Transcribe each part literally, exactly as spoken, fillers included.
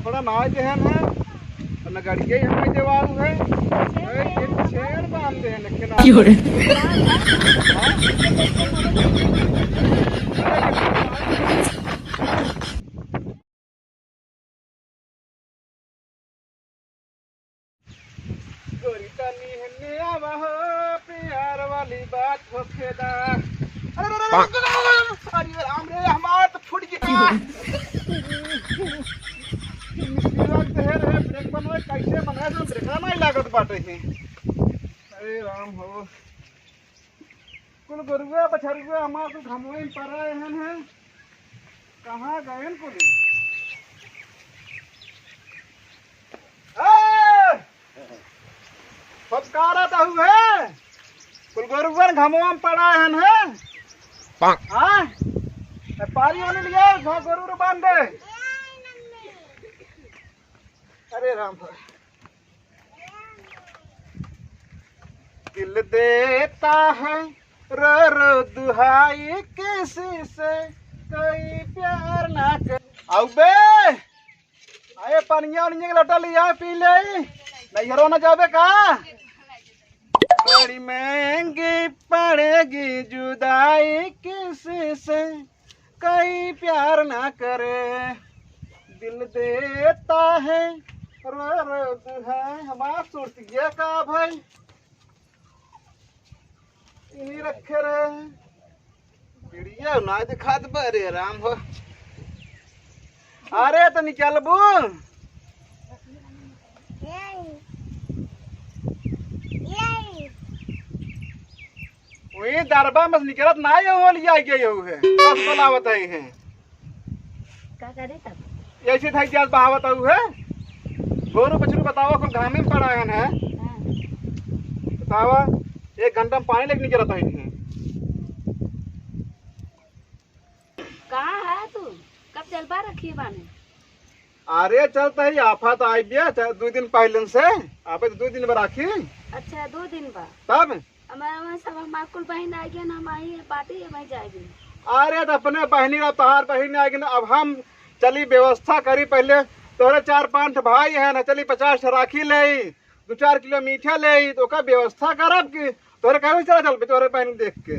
थोड़ा ना देहन है, और न गड़िया ही हमारे देवाऊ है। ए, एक छेड़ बांध देहन, लेकिन क्यों रे? गोरी तनी हेने आवा हो, प्यार वाली बात होखे दा। अरे, अरे, अरे, अरे, अरे, अरे राम रे, हमार तो फूट गया। मिस्त्री लोग तो है रे, ब्रेक बनवाए, कैसे बनाए, तो ब्रेक नहीं लागत बाटे है। अरे राम हो। कुल गोरुआ बछरुआ हमार कुल घमवे में परा रहन है। कहाँ गएन कुल? ए! फटकारा तहु है। कुल गोरुआ घमवा में परा रहन है। हाँ? ए, पानी वानी लिया, घर गोरू रो बांध दे। अरे राम। दिल देता है रो रो दुहाई, किसी से कोई प्यार ना कर। आउ बे, आए पनिया उनिया के लोटा लिया, पी ले। नैहरो ना जाबे का? बड़ी महंगी पड़ेगी जुदाई, किसी से कोई प्यार ना करे, दिल देता है रो रो दुहाई। हमार सुरतिया का भाई, इन्हीं रखे रहे। वीडियो ना दिखात बा रे राम हो। अरे तो निकलबू। वही दरबा में से निकलत ना हो, लिया गए हो है। बस बुलावत है, है। का करे तब? ऐसे था इतिहास बहावत हऊ है। गोरू बछरू बतावा, कुल घामे में पड़ा है ना। हाँ। बतावा, एक घंटा में पानी लेके निकलत है इन्हें। कहाँ है तू? कब चलबा रखी बाने? अरे चलता ही आफत आई बिया, चा-, दो दिन पहले से। आप तो दो दिन बा राखी। अच्छा, दो दिन बा। तब? हमारे वहाँ सब हमार कुल बहिन आ गया ना, हम आई है पार्टी, हम आई जाएगी। अरे तो अपने बहिनी का तोहार बहिन आ गई ना, अब हम चली व्यवस्था करी पहले। तोहरे चार पाँच भाई हैं ना, चली पचास ठे राखी ले, दो चार किलो मीठा ले, तो ओकर व्यवस्था करब कि तोहरे कहे चला चल तोहरे बहिन देख के।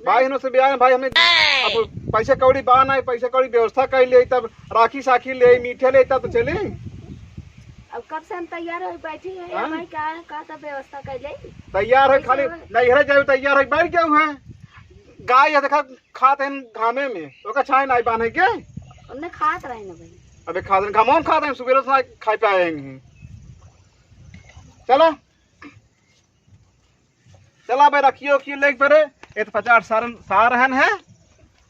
भाई, इन्हों से बियाह में भाई हमें अब पैसे कौड़ी बा ना, पैसे कौड़ी व्यवस्था कर ले, तब राखी साखी ले, मीठे ले, तब तो चली। अब कब से हम तैयार हो बैठी है, हाँ? भाई, का, का तब व्यवस्था कर ले? तैयार है, खाली नैहरे जाए, तैयार है, बैठ गए हैं। गाय है, देखा, खात हैं घामे में, ओका छाए ना बांधे के। उन्हें खात रहे ना भाई। अबे खात हैं, घामों में खात हैं, सुबह से खाए पे आए हैं। चला। चला बे, रखियो कि लेके बरे, ये तो पचास सारन, सार रहन है।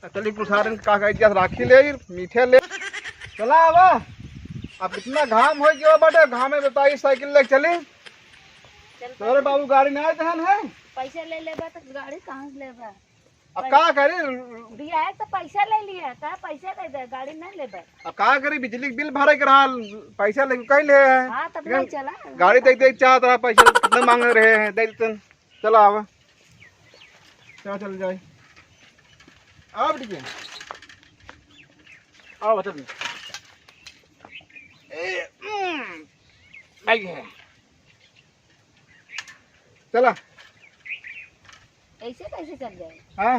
चली कुल सारन का कह दिया, राखी ले, मीठे ले। चला आवा। अब इतना घाम हो गया बाटे, घाम में बताई साइकिल लेके चली। चल तोरे बाबू गाड़ी ना आए रहन है। पैसा ले लेबा तो गाड़ी कहाँ से लेबा? अब का करी? बियाह तो पैसा ले लिया, का पैसा दे दे, गाड़ी नहीं लेबे। अब का करी, बिजली के बिल भरे के रहा, पैसा लेके कई ले है। हाँ, तब लेकिन नहीं चला। गाड़ी देख देख चाहत रहा, पैसा कितना मांग रहे हैं, दे देते हैं। चला आवा, चला चल जाए। आवा बिटिया, आवा चल। ए, हम्म, बैठ है। चला। ऐसे कैसे चल जाए? हाँ।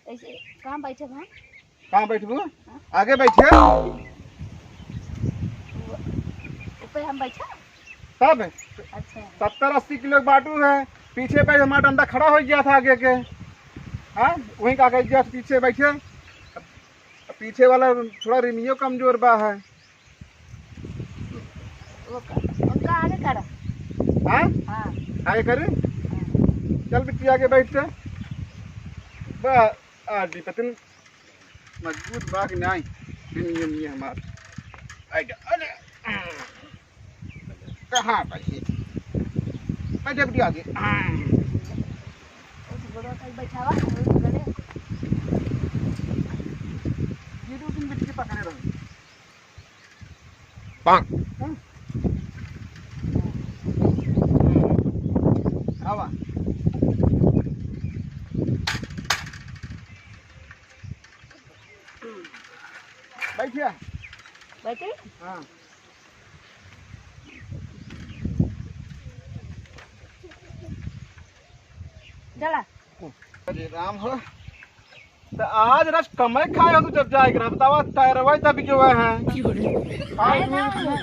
ऐसे कहाँ बैठे वहाँ? कहाँ बैठबू? हाँ। आगे बैठे। ऊपर हम बैठा? तब? अच्छा। सत्तर अस्सी किलो के बाटू है, पीछे पे हमारा डंडा खड़ा हो गया था आगे के। हाँ, वहीं का आगे गया, पीछे बैठे। पीछे वाला थोड़ा रिमियो कमजोर बा है। वो का-, उनका आगे करा। हाँ? हाँ। आगे करे? हाँ। चल बिट्टी आगे बैठ के। बा, आ, दी पतन मजबूत बा कि नहीं? दिन ये, ये हमार। आइगा, अरे। कहाँ बैठी? बैठ जा बिट्टी आगे। उस गोड़ा पे बैठावा, उस गोड़े। ये दो दिन बिट्टी पकड़े रहो। पाक। आवा। बैठिया। बैठी? हाँ। चला। अरे राम हो, तो आज रस कमाई खाए हो तू जब जाए के रहा, बतावा, तैरवा तब जो है। खाए ना, तू, ना,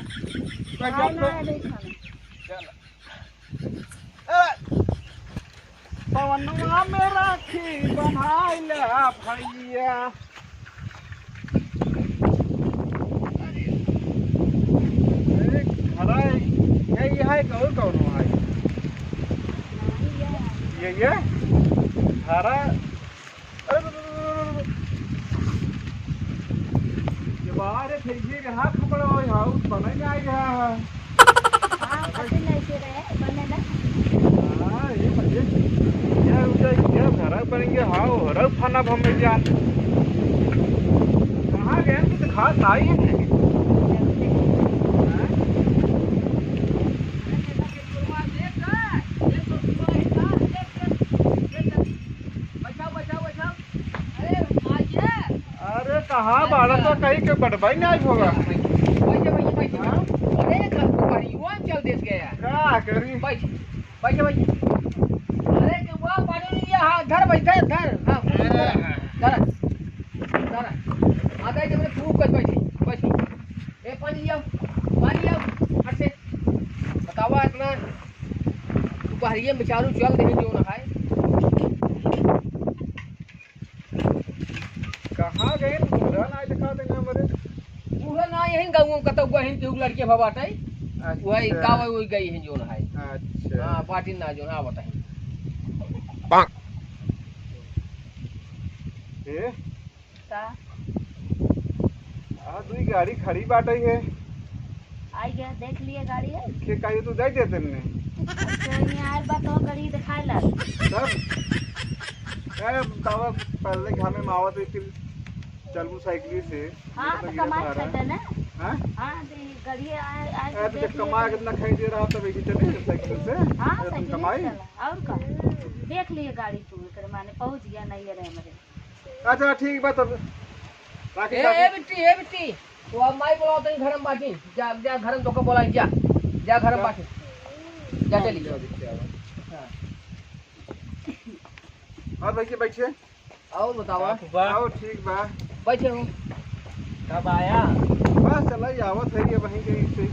तो ना, जब ना, तो नहीं खाना। चल। ए, पवनवा में राखी बन्हाइला भैया। अरे, घरा है, ये, ये है, कौन, कौन है? ये, ये? घरा, अरे, ये बाहर है, फिर ये यहाँ खपड़ा हो, यहाँ उस बने में आ गया है। हाँ, पता नहीं से रहे, बने ना। हाँ, ये, ये, ये, ये, ये घर बनेंगे, हाँ, और खाना भम में जान। कहाँ गए? कुछ खास आई है नहीं। हाँ? अरे, कहाँ बाड़ा तो कहीं के बटवाई नहीं होगा। बैठे, बैठे, बैठे। हाँ? अरे, घर को परिवार चल देत गया। का करी? बैठ, बैठे, बैठे। अरे, के वो पानी लिया, हाँ, धर भाई, धर, धर। हाँ, धर, धर। आ गए जब खूब कर बैठे, बैठे। ए, पानी लिया, पानी लिया, हट से। बतावा इतना दोपहरिया में चालू चल देही जो ना है। कहाँ गए? बूढ़ा ना दिखा देंगे हमारे। बूढ़ा ना यहीं गाँव में कतौ गए हैं, केहू लड़के भवा बाटे। अच्छा। वही गाँव वही गई हैं जो ना है। अच्छा। हाँ, बाटिन ना जो ना बताई। ए? का? आ, दुई गाड़ी खड़ी बाटे है। आई गया, देख लिए गाड़ी है। के कहिए तू जाई देते ने। अच्छा, यहाँ आए बा तो गाड़ी दिखाए ला। तब? ए, बतावा, पहले घामे में आवत है, फिर चलबू साइकिल से। हाँ, मतलब तो ये कमाए सहारा। खाते ना। हाँ? हाँ, तो ये गाड़ी आए, आए ए, तो देख जब कमाए लिए। कितना खाई दे रहा, तब एक ही चले साइकिल से। हाँ, ए, तुम साइकिल से कमाई? चला। और का? देख लिए गाड़ी तू, एकर माने पहुँच गया नहीं है रे मेरे। अच्छा, ठीक बा तब। राखी, ए, राखी। ए बिट्टी, ए बिट्टी, वो अब माई बोलावत है घर में बाटी। जा, जा घर में तोके बोलाई, जा। जा घर में जा। बाटी। जा, चली। जा, जा, जा। हाँ। और बैठिए, बैठिए। और बतावा। का बा? और ठीक बा। बैठे हो। कब आया? बस चला ही आवत है ये वहीं कहीं से।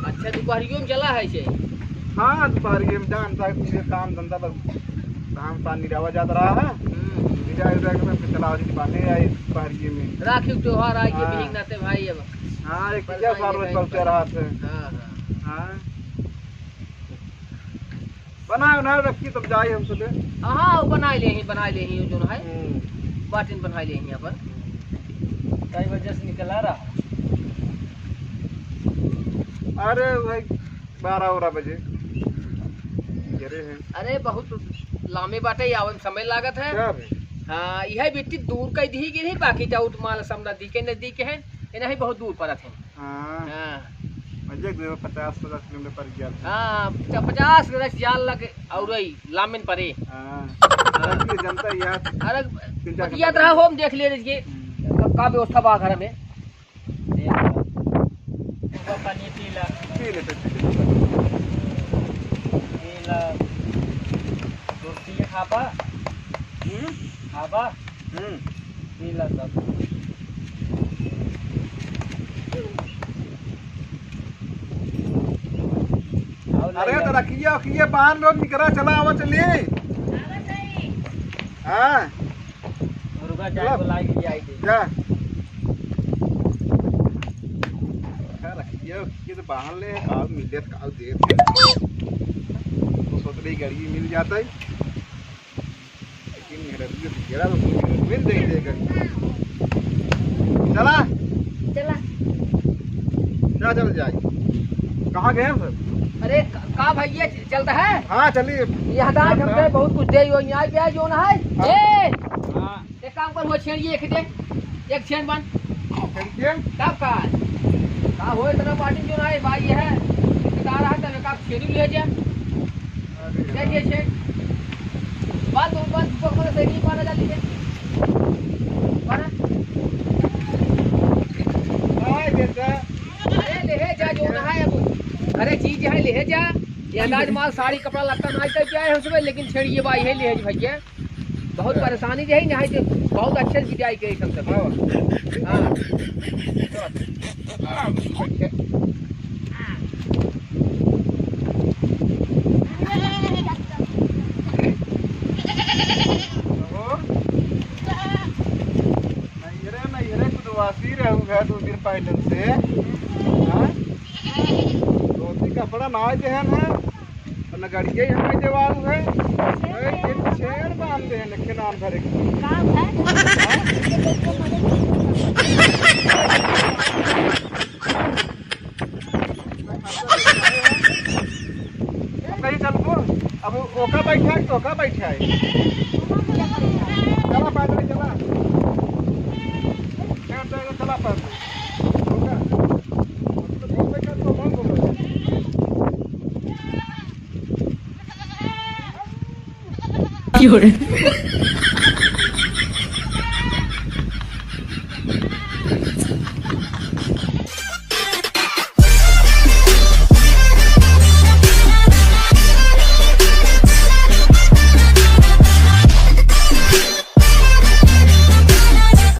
अच्छा, दोपहरियों में चला है से? हाँ, दोपहरियों में जान साहब, ये काम धंधा बस धान पानी निरावा जात रहा है। हम्म। निराई उराई के फिर चला आवत है दोपहरिये में। राखी के त्योहार आ गया, हाँ। बिहिंग नाते भाई अब। हाँ, एक परेशानी साल रोज नहीं, पहुँचा रहा था। हाँ, हाँ। हाँ। बनाए उनाए रखी तब जाई हम सबे। हाँ, वो बनाए ले ही, बनाए ले ही, वो जो है, हम्म। बाटिन बनाए ले ही अपन। कई बजे से निकला रहा? अरे भाई, बारह बारह बजे। गिरे हैं। अरे, बहुत लामे बाटे, आवे में समय लागत है। क्या भाई? हाँ, यह बिट्टी दूर कई दी गिरी, बाकी जाऊँ तो माल सब नदी के नजदीक है, ये नहीं बहुत दूर पड़त है। हाँ। हाँ। मजे के पचास पचास किलोमीटर पर गया था। हाँ, च-, पचास के दस जाल लगे और वही लामिन परे। हाँ। हाँ। ये जनता यार। अरे, तीन चार बतियात घंटा रहा हो, हम देख ले रहे कि हम्म। कब का व्यवस्था बा घर में। पानी पी ला। पी ले, पी ले। पी ला। रोटी खाबा? हम्म? खाबा? हम्म। पी ला सब। अरे तो रखिए, रखिए, बांध लो, निकरा, चला, आवा, चलिए। हाँ। मुर्गा जाए चला। को लाग जाए दे। जा। रखिए, रखिए, तो बांध ले, काल मिले, काल देर से। वो सोच रही, गाड़ी मिल जाता है। लेकिन मेरा भी तो तेरा तो कोई मिल नहीं देगा। चला। चला। क्या चल जाए? कहाँ गए हम सब? अरे, का, का भैया च-, चलता है? हाँ, चलिए। यहाँ दाज हमसे बहुत कुछ दे, यो यहाँ पे जो ना है। हाँ। ए! हाँ। एक काम कर, वो छेड़ ये एक दे, एक छेड़ बन। छेड़ के? तब का? का हो इतना पार्टी जो ना है, भाई, ये है। बता रहा था, मैं कहा, छेड़ ही ले जा। अरे ले यार। ये छेड़। बात तो, बात तो, बात तो सही नहीं, माना जा लीजिए। माना? ले जा, ये अंदाज माल, साड़ी, कपड़ा, लत्ता नाई तक क्या है उसमें, लेकिन छेड़ ये बाई है, ले है भैया। बहुत हाँ। परेशानी जे है, यहाँ से बहुत अच्छे से बिदाई के सब, सब। हाँ। हाँ। नैहरे, नैहरे कुदवासी रहू है दो दिन पहले से। हाँ? धोती कपड़ा ना देहन है, और न गड़िया यहाँ देवाऊ है। ए, एक छेड़ बांध दे, लेकिन नाम धरे के। काम है। हाँ? अब कहीं चलबो, अब ओका बैठाए, तो ओका बैठाए। चला पैदल, चला। पैर दे, चला पैदल। ओका। अब तो बहुत बैठा तो बंद हो गया। क्यों रे?